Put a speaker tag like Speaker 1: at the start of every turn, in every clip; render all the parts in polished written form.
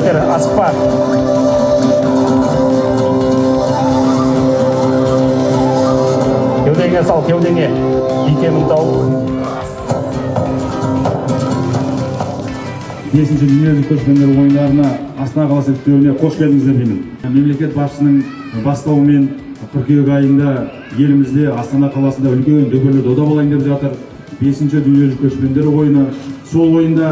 Speaker 1: Жігіттер, асықпа. Кеудеңе сал, кеудеңе. Икемін тауып.
Speaker 2: 5-ші дүниежүзілік көшпенділер ойындарына Астана қаласы іріктеуіне қош келдіңіздер деймін. Мемлекет басшысының бастауымен қыркүйек айында елімізде Астана қаласында үлкен дүбірлі дода болайын деп жатыр. 5-ші дүниежүзілік көшпенділер ойыны. Сол ойында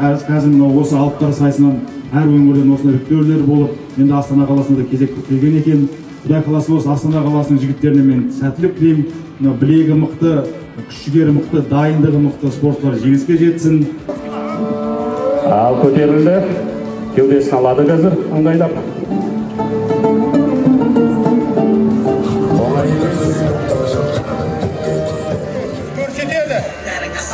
Speaker 2: қазір мынау осы алыптар сайысынан әр өңірден осындай іріктеулер болып, енді Астана қаласына да кезек келген екен. Құдай қаласа осы Астана қаласының жігіттеріне мен сәттілік тілеймін. Мынау білегі мықты, күш жігері мықты, дайындығы мықты спортшылар жеңіске жетсін.
Speaker 1: Ал көтерілді. Кеудесін алады қазір, ыңғайлап. Оңай емес.
Speaker 3: Көрсетеді.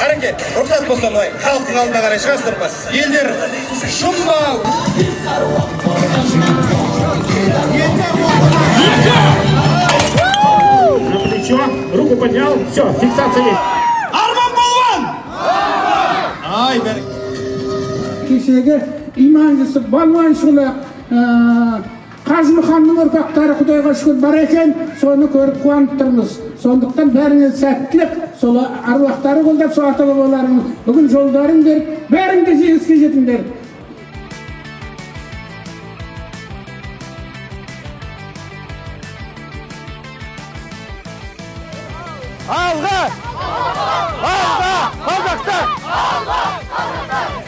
Speaker 3: Әрекет, рұқсат болса былай, халықтың алдына қарай шығасыздар ма? Елдер жұмба.
Speaker 1: На плечо, руку поднял, все, фиксация есть.
Speaker 3: Арман Балуан! Ай, бәрі.
Speaker 4: Кешегі Иман Жүсіп, Балуан Шолақ, Қажымұханның ұрпақтары Құдайға шүкір бар екен, соны көріп қуанып тұрмыз. Сондықтан бәріңе сәттілік, сол аруақтары қолдап, сол ата бабаларың бүгін жолдарын беріп, бәрің де жеңіске жетіңдер.
Speaker 3: Алға! Алға! Қазақстан! Алға! Қазақстан!